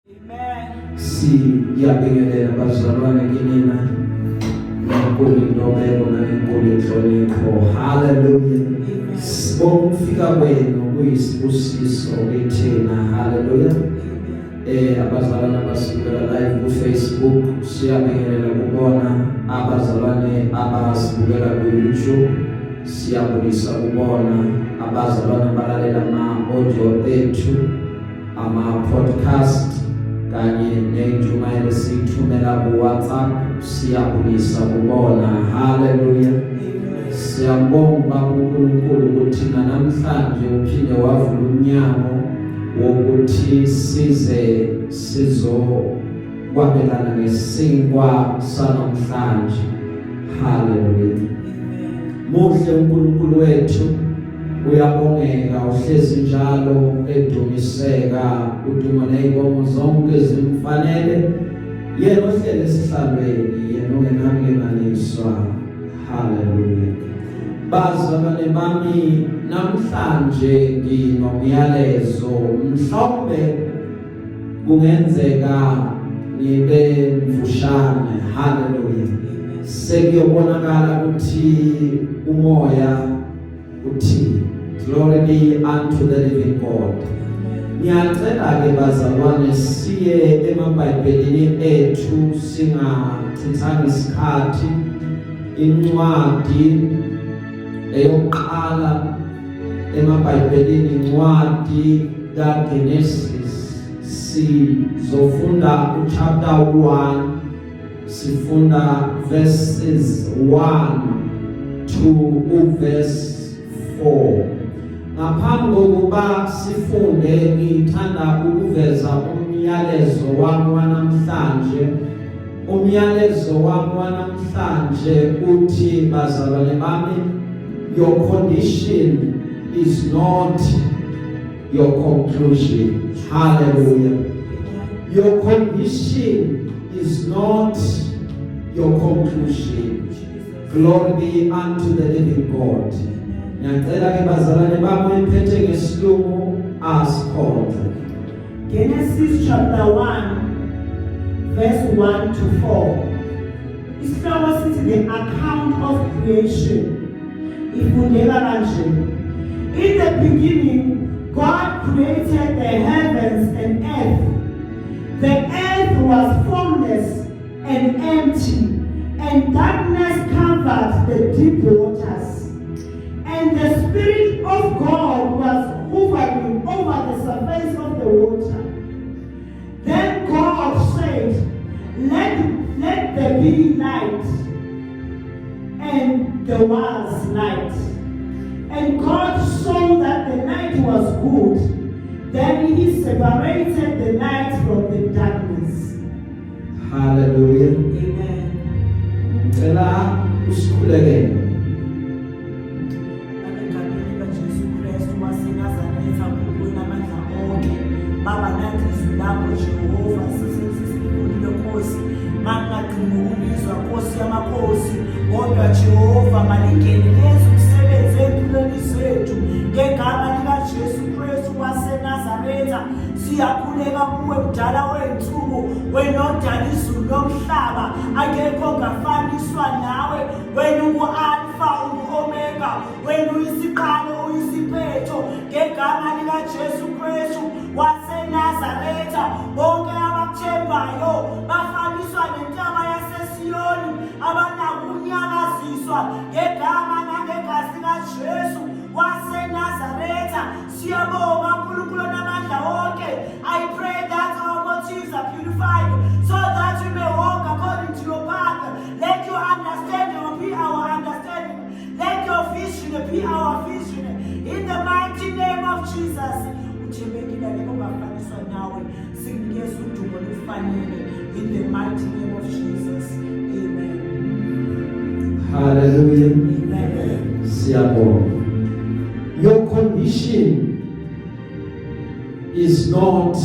Amen. Siyabingelela bazalwane kinina ngenkulu intobeko nangenkulu inhlonipho. Hallelujah. Sibonga ukufika kwenu, kuyisibusiso kithina. Hallelujah. Abazalwane abasibukela live ku Facebook, siyabingelela kubona. Abazalwane abasibukela ku YouTube, siyabulisa kubona. Abazalwane abalalela ama audio ethu, ama podcast kanye ney'ntshumayelo esiyithumela ku-WhatsApp, siyabulisa kubona. Haleluya. Siyambonga uBaba uNkulunkulu ukuthi namhlanje uphinde wavula umnyango wokuthi size sizokwabelana ngesinkwa sanamhlanje. Haleluya. Muhle uNkulunkulu wethu, uyabongeka, uhlezi njalo edumiseka, udumo nezibongo zonke zimfanele yena ohlele esihlalweni, yena ongenakulinganiswa. Haleluya. Bazalwane bami, namhlanje nginomyalezo, mhlawumbe kungenzeka ngibe mfushane. Haleluya. Sekuyobonakala ukuthi umoya uthi. Glory be unto the living God. Ngiyacela ke bazalwane, siye emaBhayibhelini ethu singachithanga isikhathi. Incwadi eyokuqala emaBhayibhelini, incwadi kaGenesis, sizofunda uchapter 1, sifunda verses 1 to uverse 4. Ngaphambi kokuba sifunde, ngithanda ukuveza umyalezo wami wanamhlanje. Umyalezo wami wanamhlanje uthi, bazalwane bami, your condition is not your conclusion. Hallelujah. Your condition is not your conclusion. Glory be unto the living God. Ngiyacela ke bazalwane bami, iphethe ngesilungu, asikhonze. Genesis chapter 1 verse 1 to 4. Isihloko sithi "The Account of Creation". Ifundeka kanje. In the beginning God created the heavens and earth. The earth was formless and empty, and darkness covered the deep waters. And the Spirit of God was hovering over the surface of the water. Then God said, Let there be light." And there was light. And God saw that the light was good. Then he separated the light from the darkness. Hallelujah. Amen. Ngicela usikhulekele. Egameni likaJesu Kristu waseNazaretha, Nkulunkulu namandla onke, Baba, nanti izwi lakho Jehova, sesifundile Nkosi, mangingagcini ngokulizwa Nkosi yamakhosi, kodwa Jehova malingene lenze umsebenzi empilweni zethu ngegama likaJesu Kristu waseNazaretha. Siyakhuleka kuwe, mdala wey'nsuku, wena odala izulu nomhlaba, akekho ongafaniswa nawe. Wena ungu-Alfa, ungu-Omega, wena uyisiqalo, uyisiphetho. Ngegama likaJesu Kristu waseNazaretha, bonke abakuthembayo bafaniswa nentaba yaseSiyoni, abanakunyakaziswa. Ngegama nangegazi likaJesu waseNazaretha, siyabonga uNkulunkulu onamandla wonke. I pray that our motives are purified so that we may walk according to your path. Let your understanding be our understanding. Let your vision be our vision. In the mighty name of Jesus. Uthembekile, akekho ongafaniswa nawe. Sikunikeza udumo lufanele. In the mighty name of Jesus. Amen. Hallelujah. Amen. Siyabonga. Your condition is not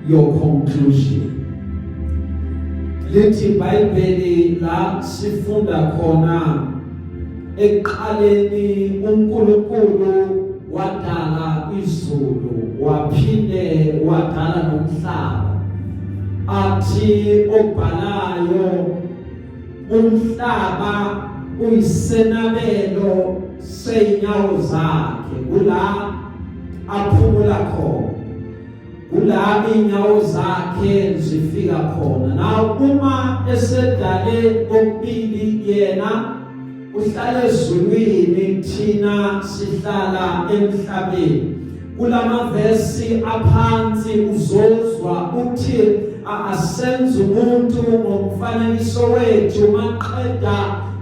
your conclusion. Lithi iBhayibheli la sifunda khona, ekuqaleni uNkulunkulu wadala. Izulu waphinde wadala nomhlaba. Athi obhalayo, umhlaba uyisenabelo seyinyawo zakhe, kula aphumula khona, kula inyawo zakhe zifika khona. Na uma esedale kokubili, yena uhlala ezulwini, thina sihlala emhlabeni. Kulamavesi aphansi uzozwa uthi, asenze umuntu ngomfanekiso wethu, maqeda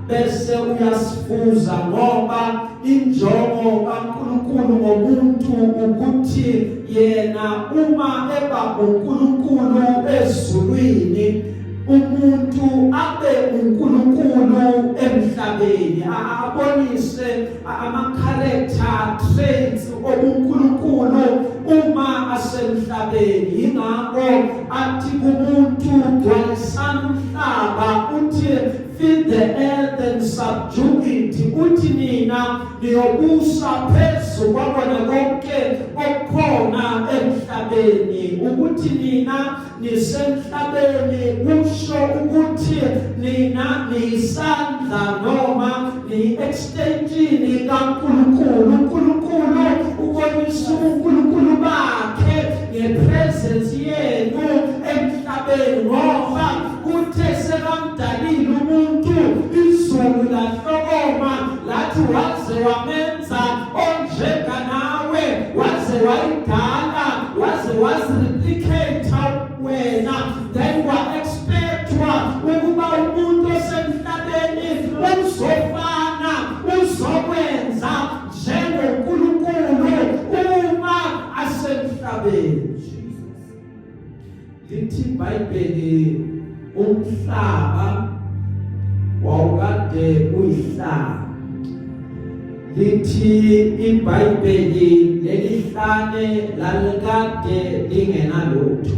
bese uyasifuza, ngoba injongo kaNkulunkulu ngomuntu ukuthi yena uma eba uNkulunkulu ezulwini, umuntu abe uNkulunkulu emhlabeni, abonise ama character traits obuNkulunkulu uma asemhlabeni. Ingakho athi kumuntu, gcwalisana umhlaba, uthi fill the earth and subdue it, uthi nina niyobusa phezu kwakona konke okukhona emhlabeni. Ukuthi nina nisemhlabeni kusho ukuthi nina niyisandla noma niyi-extension kaNkulunkulu. UNkulunkulu ubonisa ubuNkulunkulu bakhe ngepresence yenu emhlabeni, ngoba kuthe sekamdalile umuntu, izulu lahlokoma lathi, waze wamenza onjenga nawe, waze wayidala, waze wazireplicate wena. Then wa-expectwa ukuba umuntu osemhlabeni uzofana, uzokwenza njengoNkulunkulu uma asemhlabeni. Lithi iBhayibheli, umhlaba wawukade uyihlane. Lithi iBhayibheli, lelihlane lalikade lingenalutho.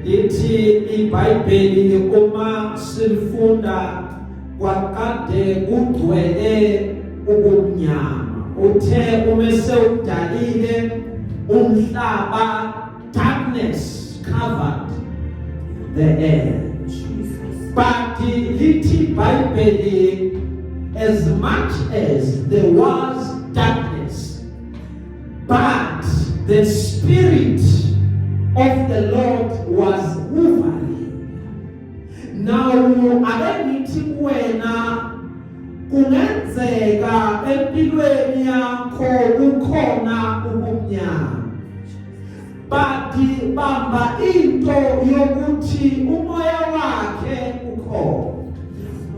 Lithi iBhayibheli, uma silifunda, kwakade kugcwele ubumnyama. Uthe uma sewudalile umhlaba, darkness covered the earth. Jesus. But lithi iBhayibheli, as much as there was darkness, but the spirit of the Lord was hovering. Now ake ngithi kuwena, kungenzeka empilweni yakho kukhona ubumnyama, but bamba into yokuthi umoya wakhe ukhona.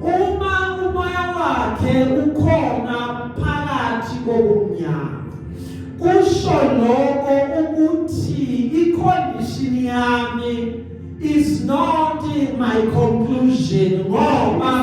Uma umoya wakhe ukhona phakathi kobumnyama, kusho lokho ukuthi icondition yami is not my conclusion, ngoba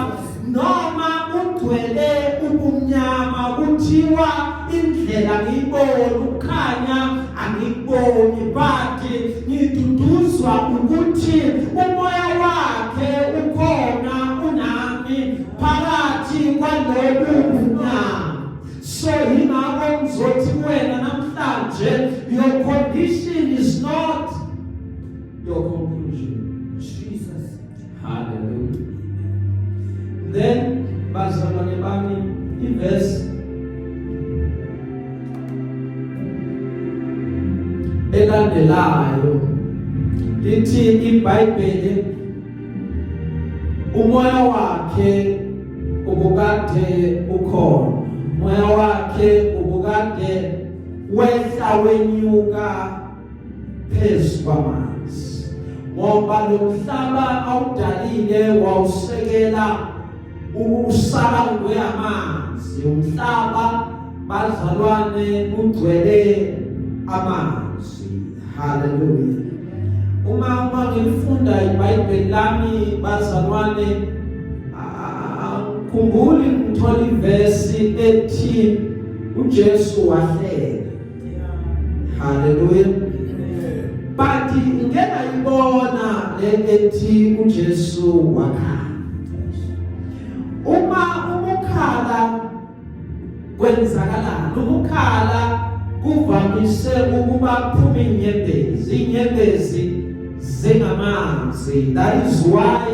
noma kugcwele ubumnyama, kuthiwa indlela ngiyibona, ukukhanya angikuboni, but ngiduduzwa ukuthi umoya wakhe ukhona, unami phakathi kwalobu bumnyama. So yingakho ngizothi kuwena namhlanje, your condition is not your conclusion. Jesus. Hallelujah. Then bazalwane bami, iverse elandelayo lithi iBhayibheli, umoya wakhe ubukade ukhona, umoya wakhe ubukade wehla wenyuka phezu kwamanzi, ngoba lo mhlaba awudalile wawusekela usakazwe amanzi. Umhlaba, bazalwane, ugcwele amanzi. Haleluya. Uma ngifunda iBhayibheli lami, bazalwane, khumbuli ngithola ivesi ethi uJesu wahleka. Haleluya. But ngeke ngayibona le ethi uJesu wakhala. Uma ukukhala, kwenzakalani ukukhala? Kuvamise ukuba kuphume inyembezi, inyembezi zingamanzi. That is why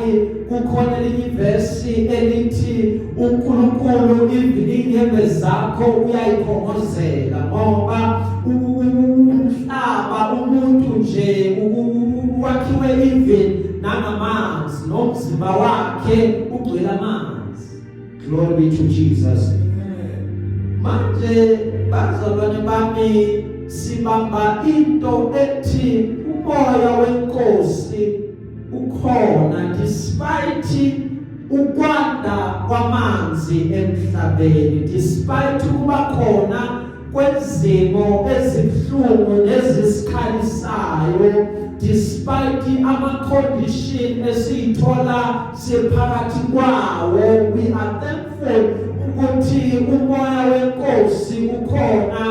kukhona elinye ivesi elithi uNkulunkulu even inyembezi zakho uyayikhongozela, ngoba umhlaba, umuntu nje wakhiwe even nangamanzi, nomzimba wakhe ugcwele amanzi. Glory be to Jesus. Manje bazalwane bami, sibamba into ethi umoya wenkosi ukhona despite ukwanda kwamanzi emhlabeni, despite kuba khona kwezimo ezibuhlungu nezisikhalisayo, despite ama condition esiyithola siphakathi kwawo. We are thankful ukuthi umoya wenkosi ukhona,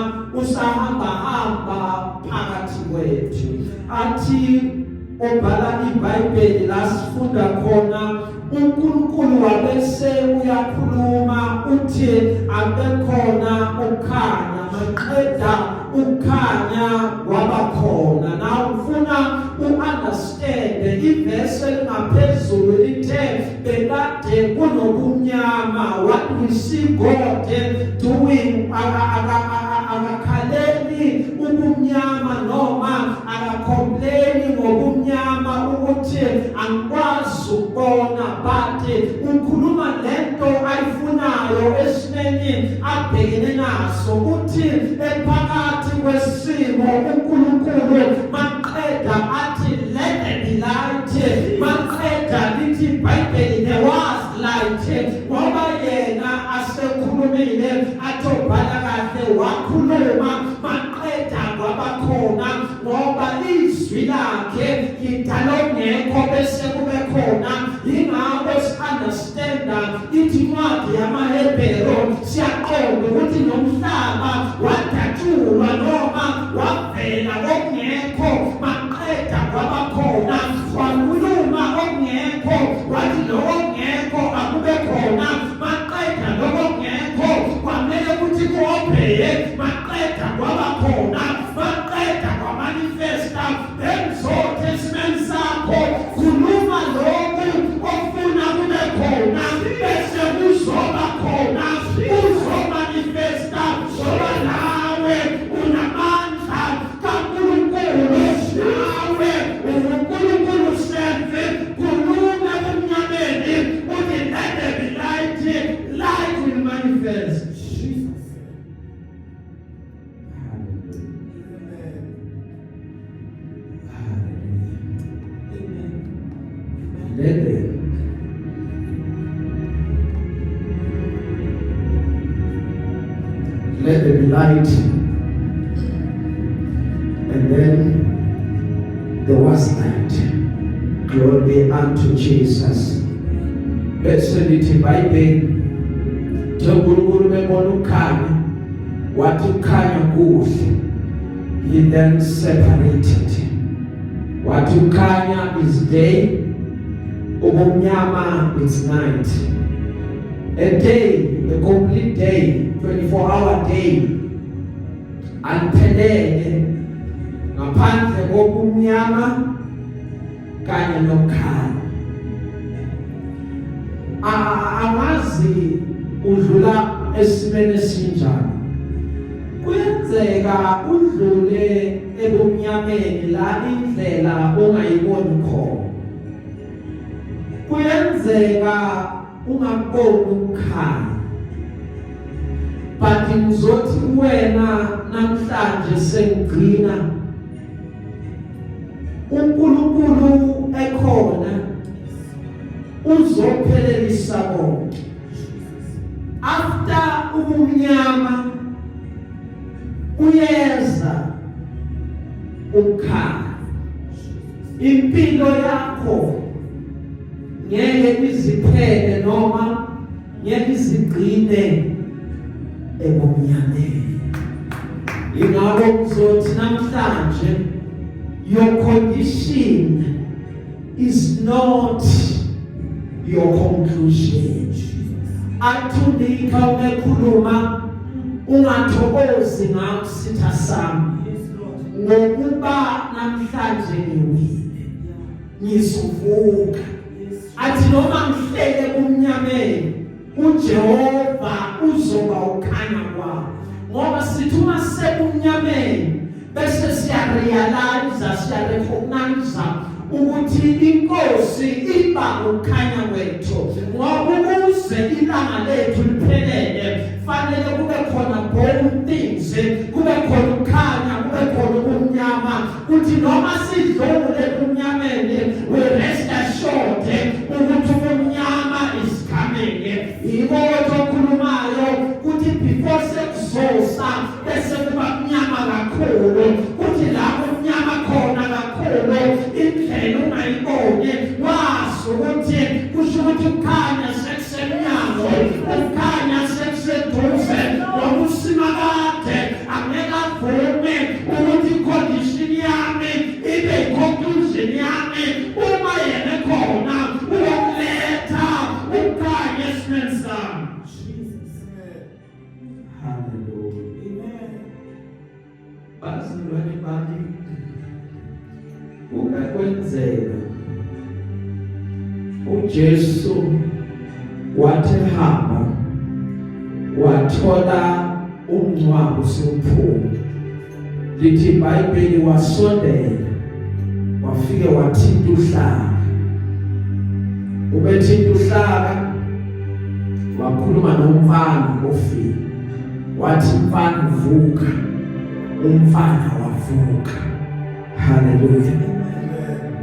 usahamba hamba phakathi kwethu. Athi obhala iBhayibheli la sifunda khona, uNkulunkulu wabese uyakhuluma, uthi abekhona ukukhanya, maqeda ukukhanya kwaba khona. Now ufuna uunderstand ivesi elingaphezulu lithe bekade kunobumnyama. What we see God doing, akakhaleli ubumnyama noma akacomplaini ngobumnyama ukuthi angikwazi ukubona, but ukhuluma lento ayifunayo esimeni abhekene naso, uthi ephakathi kwesimo uNkulunkulu maqeda athi, "Let there be light." Maqeda lithi iBhayibheli, there was light, ngoba yena asekhulumile. Athi obhala kahle, wakhuluma, maqeda kwabakhona, ngoba izwi lakhe lidala ongekho bese kube khona. Yingakho si-understanda ithi incwadi yamaHebheru, siyaqonda ukuthi nomhlaba wadatshulwa noma wavela okungekho, maqeda kwabakhona. Wakhuluma okungekho, wathi lokho okungekho akube khona, maqeda lokho okungekho kwamele ukuthi ku-obeye, maqeda kwaba khona, maqeda kwamanifesta. Bengizothi esimeni sakho, khuluma lokhu ofuna kube khona, bese kuzoba khona, kuzomanifesta, ngoba nawe unamandla kaNkulunkulu, nawe unguNkulunkulu self. Khuluma kumnyameni, uthi, "Let there be light." Light will manifest. Jesus. Hallelujah. Amen. Let there be light, and then there was light. Glory be unto Jesus. Bese lithi iBhayibheli, uNkulunkulu bebona ukukhanya, wathi ukukhanya kuhle. He then separated, wathi ukukhanya is day, ubumnyama is night. A day, a complete day, 24 hour day aliphelele ngaphandle kobumnyama kanye nokukhanya. Angazi udlula esimeni esinjani. Kuyenzeka udlule ebumnyameni la indlela ongayiboni khona. Kuyenzeka ungakuboni ukukhanya, but ngizothi kuwena namhlanje sengigcina, uNkulunkulu ekhona uzophelelisa konke. After ubumnyama kuyeza ukukhanya. Impilo yakho ngeke iziphele noma ngeke izigcine ebumnyameni. Ingakho ngizothi namhlanje, your condition is not your conclusion. Athundika umekhuluma. Ungathokozi ngami sitha sami. Yes, Lord. Ngokuba namhlanje ngiwile, ngizovuka. Yes. Athi noma ngihlele kumnyameni, uJehova uzoba ukhanya kwami. Ngoba sithi uma sekumnyameni bese siya realize, siya recognize ukuthi inkosi iba ukukhanya kwethu. Ngoba ukuze ilanga lethu liphelele fanele kube khona both things, kube khona ukukhanya, kube khona ubumnyama. Kuthi noma sidlule ebumnyameni, we rest assured ukuthi ubumnyama is coming. Yiko okhulumayo kuthi before sekuzosa bese kuba mnyama kakhulu. Kuthi la kumnyama khona kakhulu, indlela ungayiboni, wazi ukuthi kusho ukuthi ukukhanya sekusemnyango, ukukhanya sekuseduze. Ngoba uSimakade angeke avume ukuthi i-condition yami ibe i-conclusion yami. Uma yena ekhona, uyokuletha ukukhanya esimeni sami. Jesus. Hallelujah. Amen. Bazalwane bami, kuke kwenzeka uJesu wathi hamba, wathola umncwabo sewuphuma. Lithi iBhayibheli wasondela, wafike wathinta uhlaka. Ubethinta uhlaka, wakhuluma nomfana ofile, wathi, "Mfana, vuka." Umfana wavuka. Haleluya.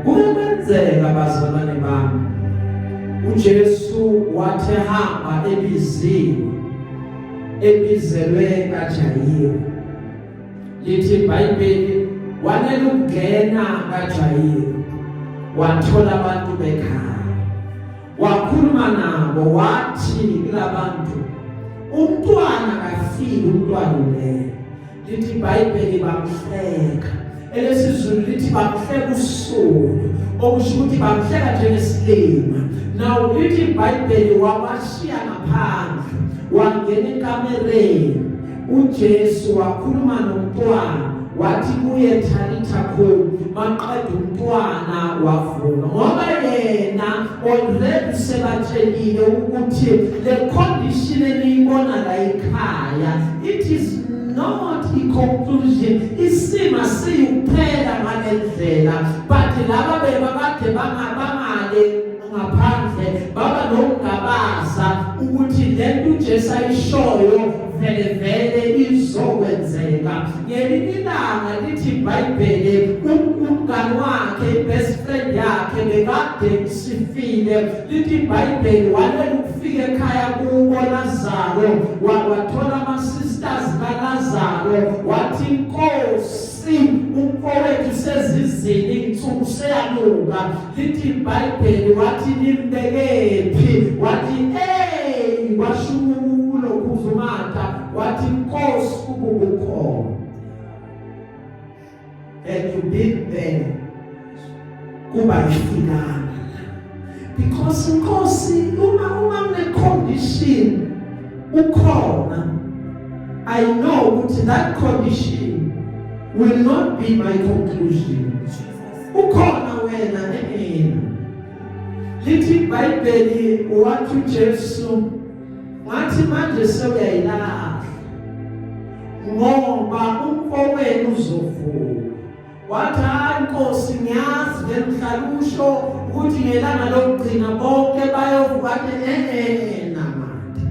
Kuyenzeka, bazalwane bami, uJesu wathi hamba ebiziwe, ebizelwe kaJayiru. Lithi iBhayibheli wanele ukungena kaJayiru, wathola abantu bekhala, wakhuluma nabo, wathi kulabantu, "Umntwana kafile, umntwana ulele." Lithi iBhayibheli bamhleka. ElesiZulu lithi bamhleka usulu, okusho ukuthi bamhleka njengesilima. Now lithi iBhayibheli wabashiya ngaphandle, wangena ekamereni uJesu, wakhuluma nomntwana, wathi kuye, "Talitha kumi." Maqeda umntwana wavuka, ngoba yena already sebatshelile ukuthi le condition eniyibona la ekhaya, it is not i-conclusion, isima siyukuphela ngalendlela. But laba bebakade bangale ngaphandle baba nokungabaza ukuthi lento uJesu ayishoyo vele vele izokwenzeka ngelinye ilanga. Lithi iBhayibheli umngani wakhe, best friend yakhe, bekade sifile. Lithi iBhayibheli walela ukufika ekhaya kubo Lazaro, wathola ama sisters kaLazaro, wathi, "Inkosi, umfowethu sezizini insuku, seyanuka." Lithi iBhayibheli wathi, "Nimbekephi?" Wathi, "Hey," washukulo kuzumata, wathi, "Inkosi, ubukhona." And you been there kuba ifikanga, because inkosi uma kune condition ukhona, I know ukuthi that condition will not be my conclusion. Jesus. Ukhona wena emina. Lithi iBhayibheli wathi uJesu, ngathi manje sewuyayilahla ngoba umfowenu uzovuka. Wathi, "Hayi Nkosi, ngiyazi vele uhlala usho ukuthi ngelanga lokugcina bonke bayovuka." Athi, "Eh, namanje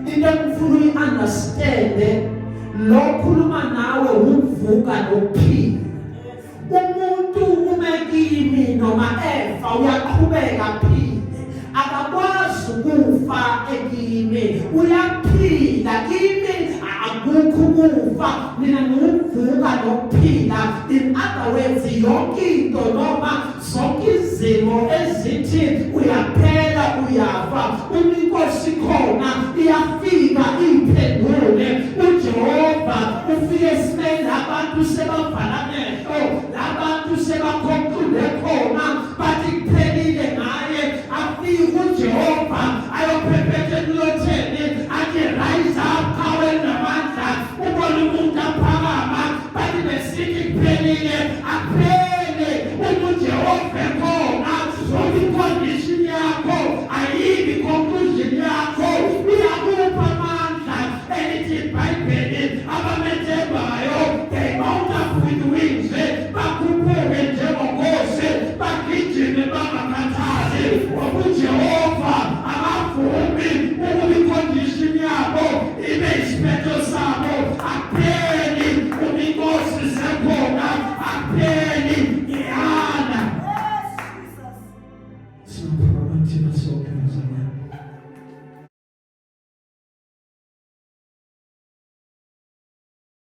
into engifuna uyi-understand, lo khuluma nawe ukuvuka nokuphila. Umuntu ume kimi noma efa uyaqhubeka aphile, akakwazi ukufa ekimi, uyaphila kimi, akukho ukufa. Mina ngiwukuvuka nokuphila." In other words, yonke into noma zonke izimo ezithi uyaphela, uyafa, uma inkosi khona iyafika iphendule. uJehova ufike esimeni abantu sebavala amehlo, labantu sebaconclude khona bathi kuphelile ngaye. Afike uJehova ayophephetha emlotheni, athi, "Rise up, qhawe namandla." Pray.